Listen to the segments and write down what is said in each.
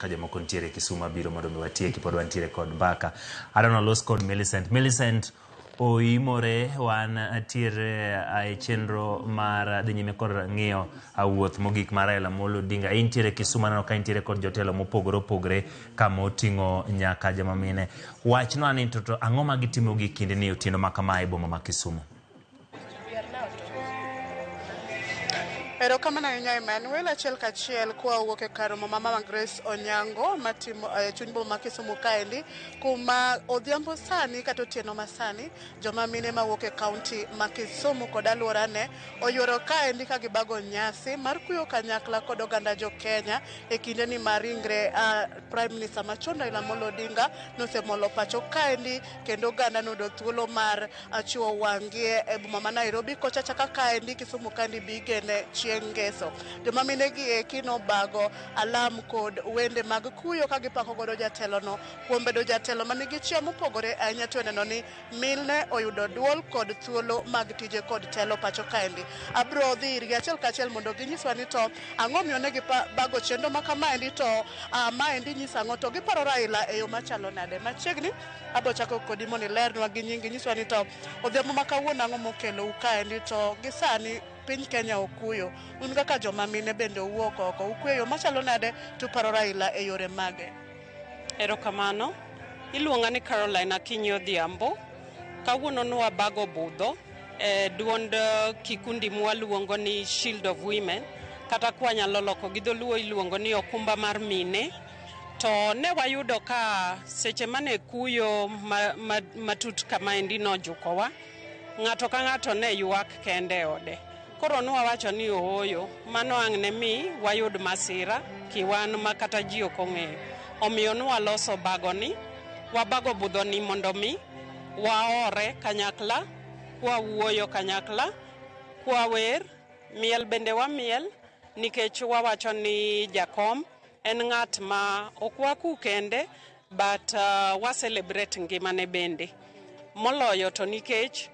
Ka jomoko nitiere Kisumu abiro mondo mi watieki pod wantiere kod mbaka. Adwa nolos kod Millicent. Millicent oimore wan tiere e chenro mar dhi nyime kod ng'iyo wuoth mogik mar Raila Amolo Odinga. Intiere Kisumu aneno ka intiere kod jotelo mopogore opogore kama oting'o nyaka joma mine. Wachnwa ni to ang'o ma gitimo gi kindeni otieno ma kama e boma ma Kisumu? Erokamano ahinya Emmanuel, achiel kachiel kwa wuok e kar romo ma Mama Grace Onyango matimo e chuny boma ma Kisumu kaendi kuma odhiambo sani kata otieno masani joma mine mawuok e kaunti ma Kisumu kod alworane oyuoro kaendi ka gibago nyasi mar kuyo kanyakla kod oganda jo Kenya e kindeni ma ringre Prime Minister machon Raila Amolo Odinga nosemolo pacho kaendi kendo oganda noyudo thuolo mar chiwo wang'gi e boma ma Nairobi kocha chaka kaendi Kisumu kaendi bi igene chieng' ngeso. Joma mine gi eki nobago alam kod wende mag kuyo ka gipako godo jatelono kuom bedo jatelo manigi chia mopogore ahinya to neno ni milne oyudo duol kod thuolo mag tije kod telo pacho kaendi. Abro dhi irgi achiel kachiel mondo ginyiswa ni to ang'o miyo ne gibago chenro ma kamaendi to maendi nyiso ang'o to giparo Raila e yo machalo nade. Machiegni abo chako kodi mondo ilernwa gi nyingi nyiswa ni to odhiambo ma kawuono ang'o mokelou kaendi to gi sani piny Kenya okuyo. Un kaka joma mine bende uwuok oko ukuyo e yo machalo nade to uparo Raila e yore mage? Erokamano. Iluonga ni Caroline Akinyi Odhiambo. Kawuono nwabago budho e duond kikundi mwaluongo ni Shield of Women kata kwanyalo loko gi dholuo iluongo ni okumba mar mine. To ne wayudo ka seche mane kuyo matut kamaendi nojukowa, ng'ato ka ng'ato ne ywak kende e ode. Koro nwawacho ni ooyo, mano ang' ne mi wayud masira kiwan ma kata ji ok ong'eyo. Omiyo nwaloso bagoni, wabago budhoni mondo mi waore kanyakla, kwawuoyo kanyakla, kwawer, miel bende wamiel nikech wawacho ni jakom en ng'at ma ok waku kende but wa celebrate ngimane bende. Moloyo to nikech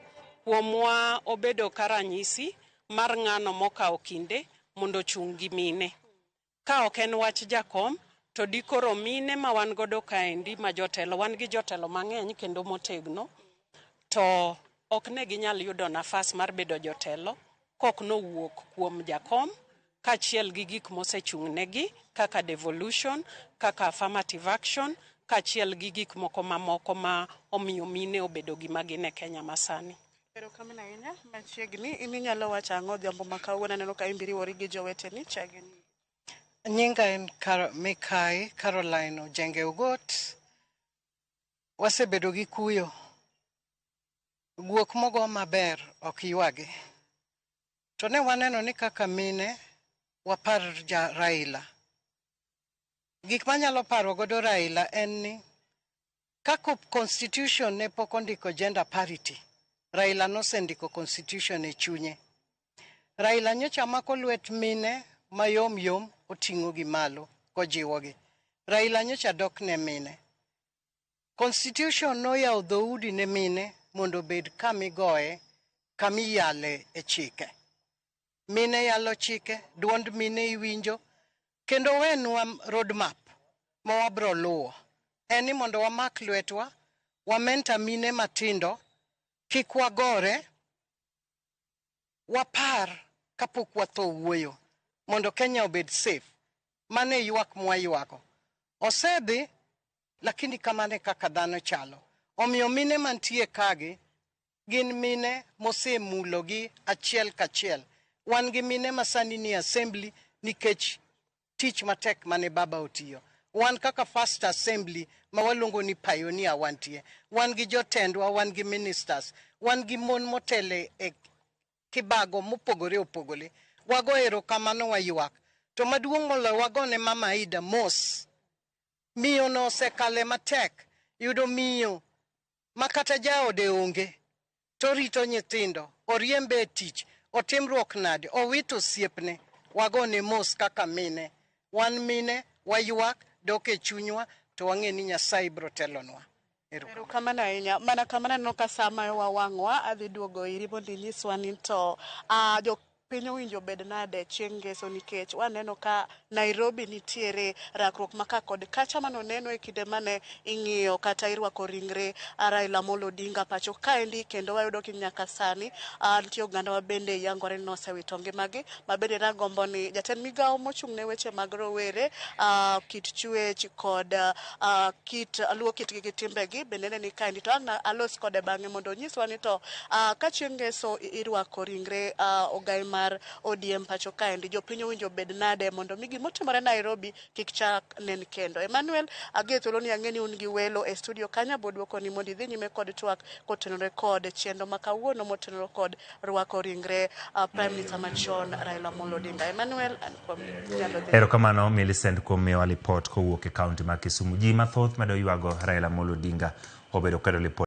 kuomwa obedo ka ranyisi mar ng'ano mokawo kinde mondo ochung' gi mine. Ka ok en wach jakom, to dikoro mine ma wan godo kaendi ma jotelo, wan gi jotelo mang'eny kendo motegno, to ok ne ginyal yudo nafas mar bedo jotelo kok nowuok kuom jakom kaachiel gi gik mosechung'negi kaka devolution, kaka affirmative action, kaachiel gi gik moko mamoko ma omiyo mine obedo gima gin e Kenya masani. Erokamano ahinya. Machiegni, in inyalo wacho ang'o odhiambo ma kawuono aneno ka in be iriwori gi joweteni chagi ni. Nyinga en Mikai Caroline Ojenge Ogot. Wasebedo gi kuyo. Guok mogo maber ok ywagi. To ne waneno ni kaka mine wapar ja Raila. Gik manyalo paro godo Raila en ni kaka constitution ne pok ondiko gender parity, Raila nosendiko constitution e chunye. Raila nyocha mako lwet mine mayom yom oting'o gi malo kojiwogi. Raila nyocha dok ne mine. Constitution noyawo dhoudi ne mine mondo obed kamigoye, kamiyale e chike. Mine yalo chike, duond mine iwinjo, kendo wenwa roadmap ma wabro luwo. En ni mondo wamak lwetwa, wamenta mine matindo, kik wagore, wapar kapok watho wuoyo mondo Kenya obed safe. Mano e ywak mwaywago. Osedhi, lakini kamano e kaka dhano chalo. Omiyo mine mantie kagi gin mine mosemulogi achiel kachiel. Wan gi mine masani ni assembly nikech tich matek mane baba otiyo. Wan kaka first assembly ma waluongo ni pioneer wantie. Wan gi jotendwa, wan gi ministers, wan gi mon motele e kibago mopogore opogore. Wago erokamano waywak. To maduong' moloyo wagone Mama Aida mos. Miyo no osekale matek. Yudo miyo ma kata jaode onge to rito nyithindo, oriembe e tich, otimruok nade, owito osiepne. Wagone mos kaka mine. Wan mine, waywak, dok e chunywa, to wang'e ni Nyasaye biro telonwa. Erokamano ahinya. Mana kamano aneno ka sa mayowa wang'wa, adhi duogo iri mondo inyiswa ni to jo Piny owinjo bed nade chieng' ngeso nikech waneno ka Nairobi nitiere rakruok ma ka kod kacha manoneno e kinde mane ing'iyo kata irwako ringre Raila Amolo Odinga pacho kaendi, kendo wayudo ki nyaka sani nitie oganda ma bende yangore ni nosewito ngimagi, ma bende nagombo ni jatend migawo mochung' ne weche mag rowere, kit chwech kod kit luwo kitgi gi timbegi bende ne ni kaendi, to ang' alos kode bang'e mondo onyiswa ni to ka chieng' ngeso irwako ringre ogai mar ODM pacho kaendi, jopiny owinjo bed nade mondo mi gimotimore Nairobi kik chak nen kendo. Emmanuel, agie thuolo ni ang'e ni un gi welo e studio kanyo, abo duoko ni mondo idhi nyime kod twak kotenore kod chenro ma kawuono motenore kod rwako ringre Prime Minister machon Raila Amolo Odinga. Emmanuel, an kuom nyalo dhi. Erokamano Millicent kuom miyowa lipot kowuok e kaunti ma Kisumu. Ji mathoth medo ywago Raila Amolo Odinga obedo kedo lipot.